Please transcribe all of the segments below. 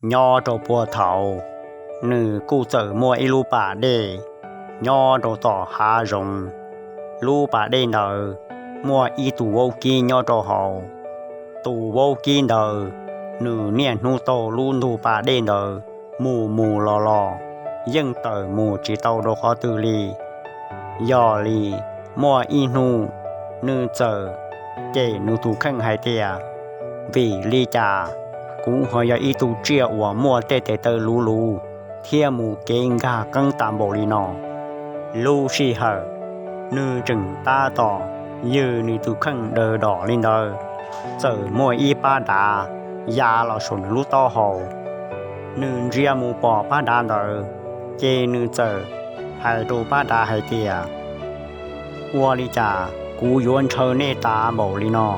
Nyob rau puag thaum ub, nws kuj txawm muaj ib lub pas dej nyob rau tom hav zoov. Lub pas dej ntawd muaj ib tug vaub kib nyob rau hauv. Tus vaub kib ntawd, nws niaj hnub taug lub ntug pas dej ntawd mus mus los los, yeej tawm mus tsis tau rau qhov twg li. Yog li, muaj ib hnub, nws txawm cem nws tus kheej hais tias, vim li cas kuv ho yog ib tug tsiaj uas muaj tej tes taw luv luv thiab mus kev nkag qeeb tas npaum li no? Lub sij hawm nws tseem tab tom yws nws tus kheej daws dom li ntawd, txawm muaj ib pab dav ya los saum nws lub taub hau. Nws ntsia mus pom pab dav ntawd, ces nws txawm hais rau pab dav hais tias, ua li cas kuv yuav ntshaw nej tas npaum li no?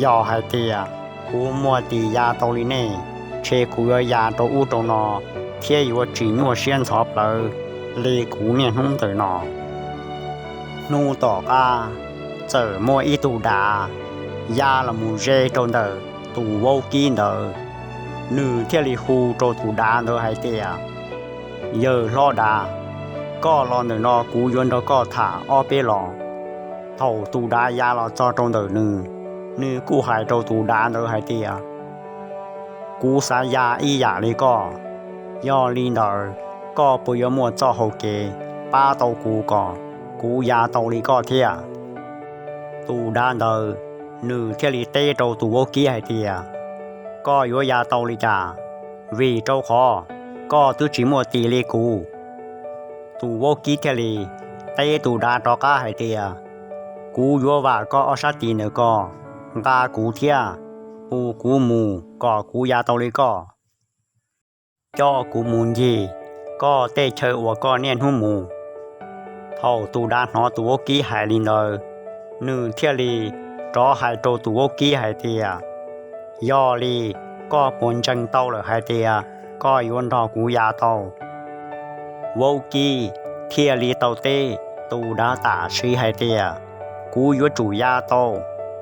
Yog hais tias kuv muaj tis ya tau li nej, ces kuv yuav ya rau ub rau no thiab yuav tsis nyuaj siab ntxhov plawv li kuv niaj hnub ntawm no. Hnub tom qab, txawm muaj ib tug dav ya los mus ze rau ntawm tus vaub kib ntawd. Nws thiaj li hu rau tus dav ntawd hais tias, yawg hlob dav, koj los ntawm no kuv yuav nrog koj tham ob peb los. Thaum tus dav ya los txog rau ntawm nws, nws kuj hais rau tus dav ntawd hais tias, kuv xav ya ib yam li koj. Yog li ntawd, koj puas yuav muaj txoj hau kev pab tau kuv kom kuv ya tau li koj thiab? Tus dav ntawd, nws thiaj li teb rau tus vaub kib hais tias, koj yuav ya tau li cas? Vim rau qhov koj twb tsis muaj tis li kuv. Tus vaub kib thiaj li teb tus dav rov qab hais tias, kuv yuav vam koj ob sab tis ntawm ko, nqa kuv thiab, pus kuv mus kom kuv ya tau li koj. Coj kuv mus ncig koj tej chaw uas koj niaj hnub mus. Thaum tus dav hnov tus vaub kib hais li ntawd, nws thiaj li rov hais rau tus vaub kib hais tias, yog li, koj puas ntseeg tau lawm hais tias koj yuav nrog kuv ya tau? Vaub kib thiaj li tau teb tus dav tam sim hais tias, kuv yuav tsum ya tau,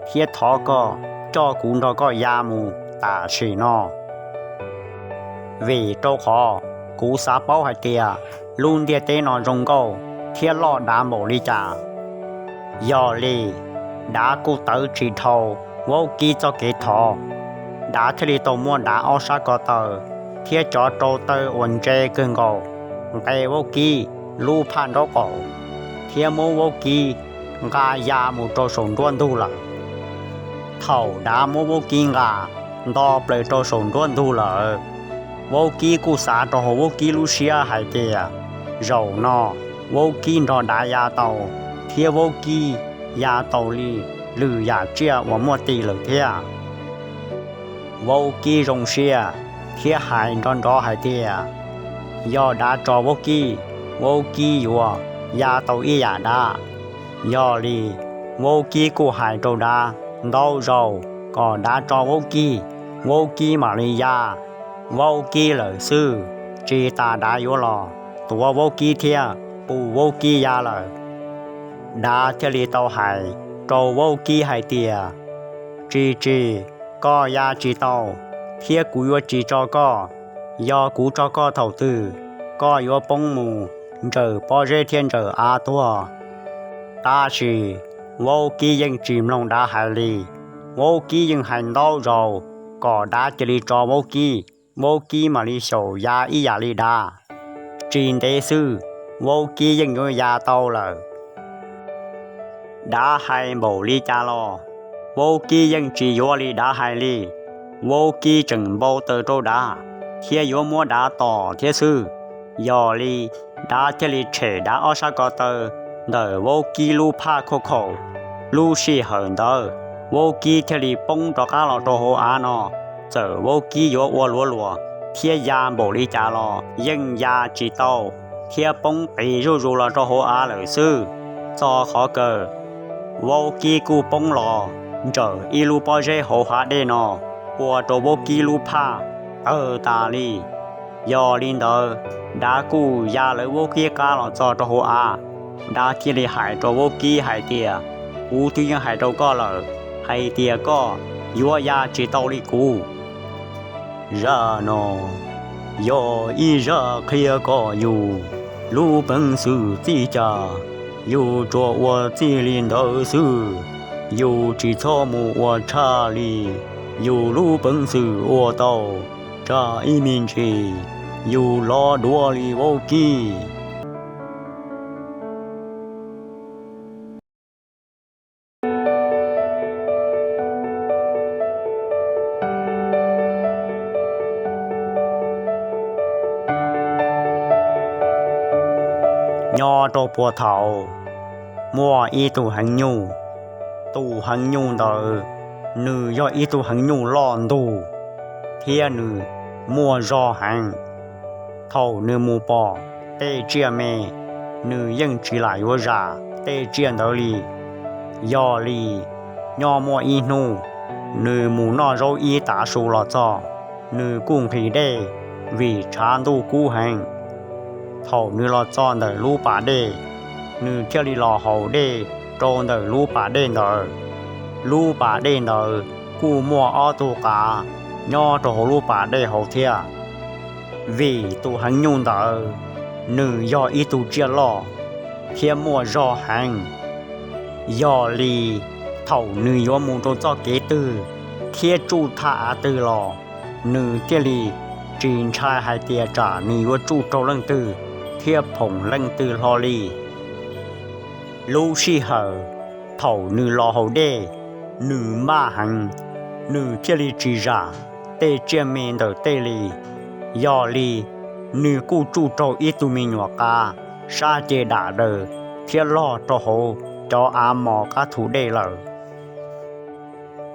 thiab thov koj coj kuv nrog koj ya mus tam sim no. Vim rau qhov kuv xav paub hais tias lub ntiaj teb no zoo nkauj thiab loj dav npaum li cas. Yog li, dav kuj tawv tsis dhau vaub kib txoj kev thov. Dav thiaj li tau muab dav ob sab ko taw thiab cov rau taw uas ntse kawg nkaus nqes vaub kib lub phaj nraub qaum, thiab muab vaub kib nqa ya mus rau saum nruab ntug lawm. Thaum dav muab vaub kib nqa nto plaws rau saum nruab ntug lawm, vaub kib kuj xav rau hauv vaub kib lub siab hais tias, zaum no vaub kib nrog dav ya tau, thiab vaub kib ya tau li lwm yam tsiaj uas muaj tis lawm thiab. Vaub kib zoo siab thiab hais nrov nrov hais tias, yog dav tso vaub kib, vaub kib yuav ya tau ib yam dav. Yog li, vaub kib kuj hais rau dav ntau zaus kom dav tso vaub kib, vaub kib mam li ya. Vaub kib lawm xwb, tsis tas dav yuav los tuav vaub kib thiab pus vaub kib ya lawm. Dav thiaj li tau hais rau vaub kib hais tias, tsis tsis, koj ya tsis tau, thiab kuv yuav tsis tso koj. Yog kuv tso koj thaum twg, koj yuav poob mus ntsawm pob zeb thiab ntsawm av tuag. Tab sis vaub kib yeej tsis mloog dav hais li. Vaub kib yeej hais ntau zaus kom dav cia li tso vaub kib, vaub kib mam li xyaum ya ib yam li dav. Tsis ntev xwb, vaub kib yeej yuav ya tau lawm. Dav hais npaum li cas los vaub kib yeej tsis yuav li dav hais li. Vaub kib tseem npau taws rau dav thiab yuav muab dav tom thiab xwb. Yog li, dav thiaj li tshem dav ob sab ko taw ntawm vaub kib lub phaj khauj khaum. Lub sij hawm ntawd, vaub kib thiaj li poob rov qab los rau hauv av no. Txawm vaub kib yuav ua luav luas thiab ya npaum li cas los yeej ya tsis tau, thiab poob qis zuj zus los rau hauv av lawm xwb. Txog qhov kawg, vaub kib kuj poob los ntsawm ib lub pob zeb hauv hav dej no, ua rau vaub kib lub phaj tawg tas li. Yog li ntawd, dav kuj ya lawv vaub kib qab los txog rau hauv av. Dav thiaj li hais rau vaub kib hais tias, kuv twb yeej hais rau koj lawm hais tias koj yuav ya tsis tau li kuv. Zaj no yog ib zaj qhia kom yus lub peev xwm txij cas yus tsuas ua txij li ntawd xwb, yus tsis txhob mus ua tshaj li. Yus lub peev xwm ua tau tsam ib me ntsis yus lov duav li vaub kib. Nyob rau puag thaum ub, muaj ib tug heev nyuj. Tus heev nyuj ntawd, nws yog ib tug heev nyuj loj ntug thiab nws muaj zog heev. Thaum nws mus pom tej tsiaj me, nws yeej tsis lam yuav zam tej tsiaj ntawd li. Yog li, nyob muaj ib hnub, nws mus noj zaub ib tav su los txog, nws kuj nqhis dej vim tshav ntuj kub heev. Thaum nws los txog ntawm lub pas dej, nws thiaj li los haus dej rau ntawm lub pas dej ntawd. Lub pas dej ntawd kuj muaj ob tug qav nyob rau hauv lub pas dej hauv thiab. Vim tus heev nyuj ntawd, nws yog ib tug tsiaj loj thiab muaj zog heev. Yog li, thaum nws yuav mus rau txoj kev twg thiab tsuj thaj av twg los, nws thiaj li tsis ntshai hais tias tsam nws yuav tsuj raug leej twg thiab phoom leej twg hlo li. Lub sij hawm thaum nws los haus dej, nws npaj heev, nws thiaj li tsis zam tej tsiaj me ntawm tej li. Yog li, nws kuj tsuj raug ib tug me nyuam qav sab ceg dam daws thiab log rau hauv cov av mos qab thu dej lawm.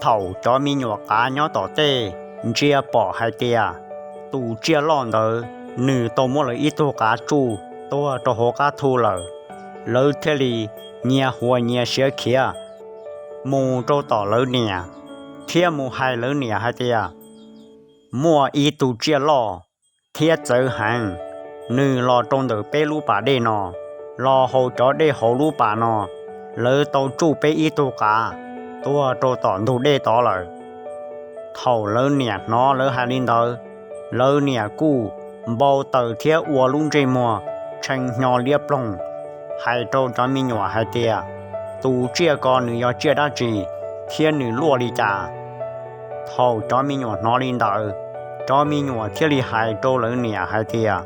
Thaum cov me nyuam qav nyob tom tej ntsia pom hais tias tus tsiaj loj ntawd nws tau muab lawv ib tug qav tsuj tuag rau hauv qab thu lawm, lawv thiaj li nyias huas nyias siav khiav mus rau tom lawv niam thiab mus hais lawv niam hais tias, muaj ib tug tsiaj loj thiab txawv heev, nws los rau ntawm peb lub pas dej no, los haus cov dej hauv lub pas no, lawv tau tsuj peb ib tug qav tuag rau tom ntug dej tod lawm. Thaum lawv niam hnov lawv hais li ntawd, lawv niam kuj npau taws thiab ua lub ntsej muag tshee hnyo liab ploog, hais rau cov me nyuam hais tias, tus tsiaj ko nws yog tsiaj dab tsi thiab nws luaj li cas? Thaum cov me nyuam hnov li ntawd, cov me nyuam thiaj li hais rau lawv niam hais tias,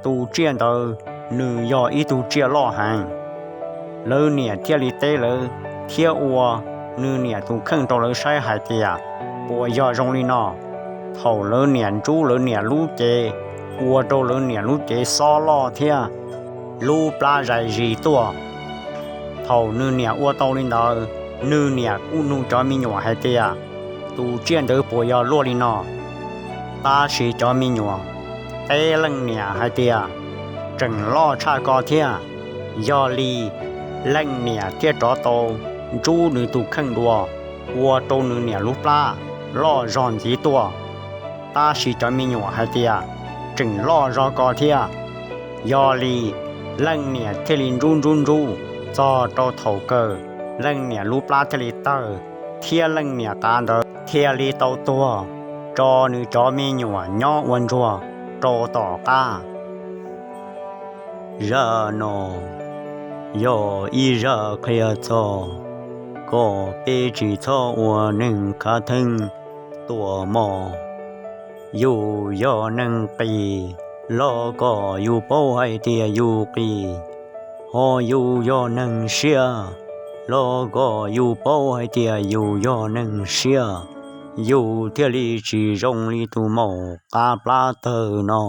tus tsiaj ntawd nws yog ib tug tsiaj loj heev. Lawv niam thiaj li teb lawv thiab ua nws niam tus kheej rau lawv saib hais tias puas yog zoo li no. Thaum lawv niam ntsub lawv niam lub cev, ua rau lawv niam lub cev xob loj thiab lub plab zais zis tuaj. Thaum nws niam ua tau li ntawd, nws niam kuj nug cov me nyuam hais tias, tus tsiaj ntawd puas yog luaj li no? Tab sis cov me nyuam teb leej niam hais tias, tseem loj tshaj ko thiab. Yog li, leej niam thiaj rov tau ntsub nws tus kheej dua, ua rau nws niam lub plab loj zog ntxiv tuaj. Tab sis cov me nyuam hais tias, tseem loj zog ko thiab. Yog li, leej niam thiaj li ntsub ntsub ntsub txog rau thaum kawg, leej niam lub plab thiaj li tawg, thiab leej niam qav ntawd thiaj li tau tuag, tso nws cov me nyuam nyob ua ntsuag rau tom qab. Zaj no yog ib zaj qhia txog kom peb tsis txhob ua neeg khav theeb tuaj mog. Yus yog neeg qis los kom yus paub hais tias yus qis, ho yus yog neeg siab los kom yus paub hais tias yus yog neeg siab, yus thiaj li tsis zoo li tus maum qab plab tawg no.